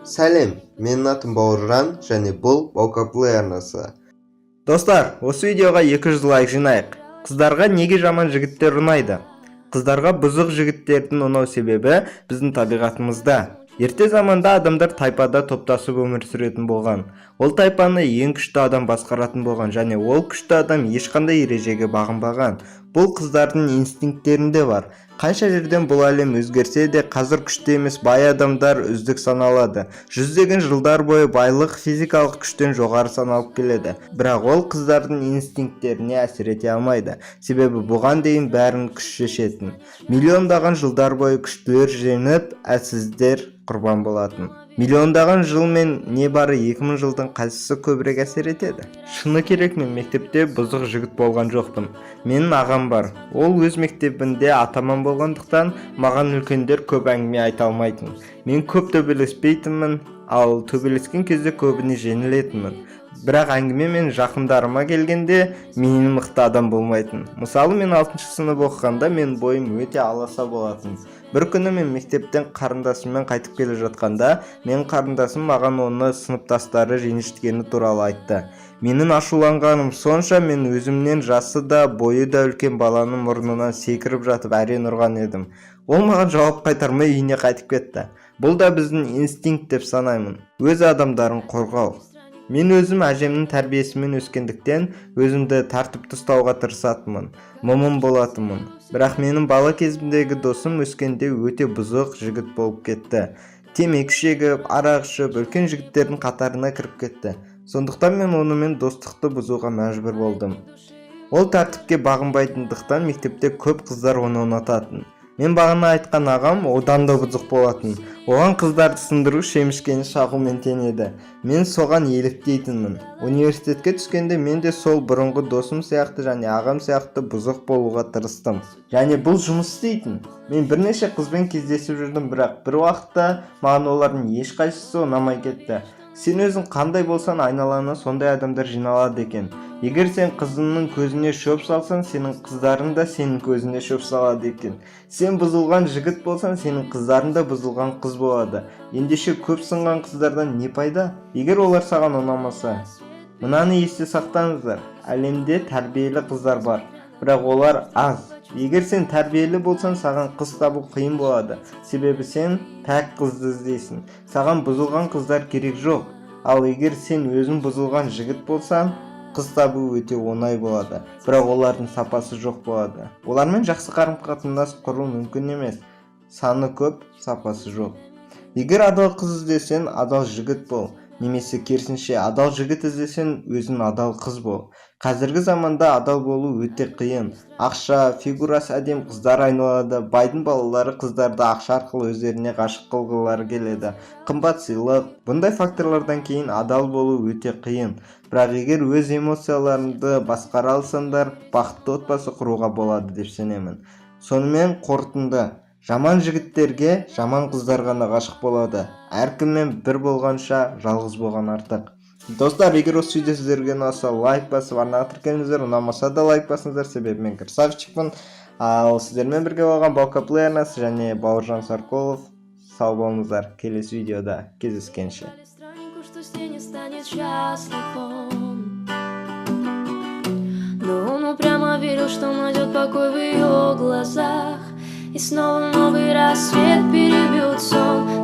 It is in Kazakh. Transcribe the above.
Сәлем, менің атым Бауыржан және бұл Баука арнасы. Достар, осы видеоға 200 лайк жинайық. Қыздарға неге жаман жігіттер ұнайды? Қыздарға бұзық жігіттердің ұнау себебі біздің табиғатымызда. Ерте заманда адамдар тайпада топтасып өмір сүретін болған. Ол тайпаны ең күшті адам басқаратын болған және ол күшті адам ешқандай ережеге бағынбаған. Бұл қыздардың инстинкттерінде бар. Қанша жерден бұл әлем өзгерсе де, қазір күшті емес, бай адамдар үздік саналады. Жүздеген жылдар бойы байлық физикалық күштен жоғары саналып келеді. Бірақ ол қыздардың инстинкттеріне әсер ете алмайды. Себебі бұған дейін бәрін күш шешетін. Миллиондаған жылдар бойы күштілер жеңіп, әлсіздер құрбан болатын. Миллиондаған жыл мен небары 2000 жылдың қайсысы көбірек әсер етеді? Шыны керек, мен мектепте бұзық жігіт болған жоқпын. Менің ағам бар. Ол өз мектебінде атаман болғандықтан, маған үлкендер көп әңгіме айта алмайтын. Мен көп төбелеспейтінмін, ал төбелескен кезде көбіне жеңілетінмін. Бірақ әңгіме мен жақындарыма келгенде, менен мықты адам болмайтын. Мысалы, мен 6 сынып оқығанда мен бойым өте аласа болатын. Бір күні мен мектептен қарындасыммен қайтып келе жатқанда, мен қарындасым маған оны сыныптастары ренжіткені туралы айтты. Менің ашуланғаным сонша, мен өзімнен жасы да, бойы да үлкен баланың мұрнынан секіріп жатып әрең ұрған едім. Ол маған жауап қайтармай үйіне қайтып кетті. Бұл да біздің инстинкт деп санаймын. Өз адамдарын қорғау. Мен өзім әжемнің тәрбиесімен өскендіктен, өзімді тәртіпті ұстауға тырысатынмын, момын болатынмын. Бірақ менің бала кезімдегі досым өскенде өте бұзық жігіт болып кетті. Темекі шегіп, арақ ішіп, үлкен жігіттердің қатарына кіріп кетті. Сондықтан мен онымен достықты бұзуға мәжбүр болдым. Ол тәртіпке бағынбайтындықтан, мектепте көп қыздар оны ұнататын. Мен бағана айтқан ағам одан да бұзық болатын. Оған қыздарды сындыру шемішкені шағумен тең еді. Мен соған еліктейтінмін. Университетке түскенде мен де сол бұрынғы досым сияқты және ағам сияқты бұзық болуға тырыстым. Және бұл жұмыс істейтін. Мен бірнеше қызбен кездесіп жүрдім, бірақ бір уақытта маған олардың ешқайсысы ұнамай кетті. Сен өзің қандай болсаң, айналаңа сондай адамдар жиналады екен. Егер сен қызыңның көзіне шөп салсаң, сенің қыздарың да сенің көзіне шөп салады екен. Сен бұзылған жігіт болсаң, сенің қыздарың да бұзылған қыз болады. Ендеше, көп сынған қыздардан не пайда, егер олар саған ұнамаса? Мынаны есте сақтаңыздар: әлемде тәрбиелі қыздар бар, бірақ олар аз. Егер сен тәрбиелі болсаң, саған қыз табу қиын болады, себебі сен пәк қызды іздейсің, саған бұзылған қыздар керек жоқ. Ал егер сен өзің бұзылған жігіт болсаң, қыз табу өте оңай болады, бірақ олардың сапасы жоқ болады, олармен жақсы қарым қатынас құру мүмкін емес. Саны көп, сапасы жоқ. Егер адал қыз іздесең, адал жігіт бол немесе керісінше, адал жігіт іздесең, өзің адал қыз бол. Қазіргі заманда адал болу өте қиын. Ақша, фигурасы әдемі қыздар айналады. Байдың балалары қыздарды ақша арқылы өздеріне ғашық қылғылары келеді. Қымбат сыйлық. Бұндай факторлардан кейін адал болу өте қиын. Бірақ егер өз эмоцияларыңды басқара алсаңдар, бақытты отбасы құруға болады деп сенемін. Сонымен, қорытынды: жаман жігіттерге жаман қыздар ғана ғашық болады. Әркіммен бір болғанша, жалғыз болған артық. Достар, егер осы видео сіздерге ұнаса, лайк басып, арнаға тіркеліңіздер. Ұнамаса да лайк басыңыздар, себебі мен красавчикпін. Ал сіздермен бірге болған Баука Плей арнасы және Бауыржан Сарколов. Сау болыңыздар, келесі видеода кездескенше. Страннику, что с ней не станет счастлив он. Но он упрямо верил, что найдет покой в ее глазах. И снова новый рассвет перебьет сон.